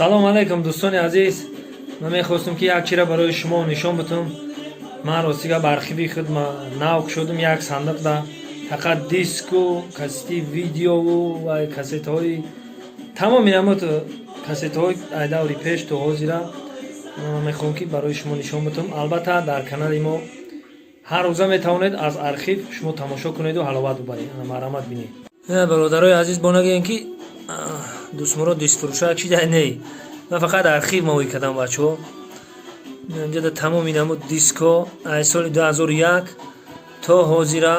Салом алейкум, дӯстони азиз. Ман мехостам, ки як чира барои шумо нишон битам. Ман ростига ба архиви худ нав шудум. Як сандиқда фақат диску, кассети видеову ва кассетҳои тамоми ҳамот, кассетҳои ай даври пеш то ҳозира ман мехоҳам, ки барои шумо нишон битам. Албатта, дар канали мо ҳар рӯза метавонед аз архив шумо тамошо кунеду ҳаловат бубаред. Марҳамат, бинед. Бародарои азиз, бо нагӯем, ки Дӯстмурод дискфурӯша чида. Не, ман фақат архив мавӣ кардам, бачаҳо. Инҷода тамоми намуд диско аз соли 2001 то ҳозира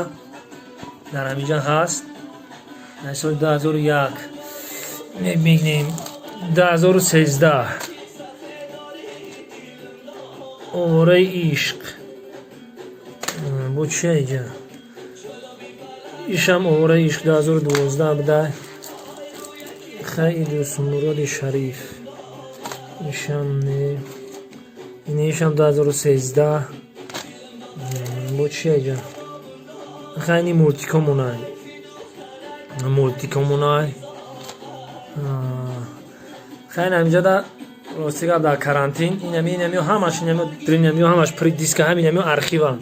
дар ҳаминҷа ҳаст. Аз соли 2001 мебинем, 2013, «Овораи ишқ». Бо чия иҷа? Ишам «Овораи ишқ» 2012 буда. Хай, Дӯстмуроди Шариф, ишам не, инишам 2013. Бо чия иҷа? Хайни мультикомонай, мультикомонай. Хайн, ҳаминҷода, рости гап, дар карантин инами ҳамаш, инами инами ҳамаш при диска, ҳаминами архивам.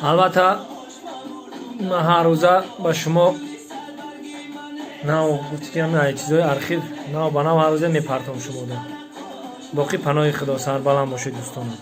Албатта, ман ҳар рӯза ба шумо нав гуфти, ки ҳами чизҳои архив нав ба нав ҳар рӯза мепартом шумода. Боқӣ паноҳи Худо, сарбаланд бошед, дӯстонам.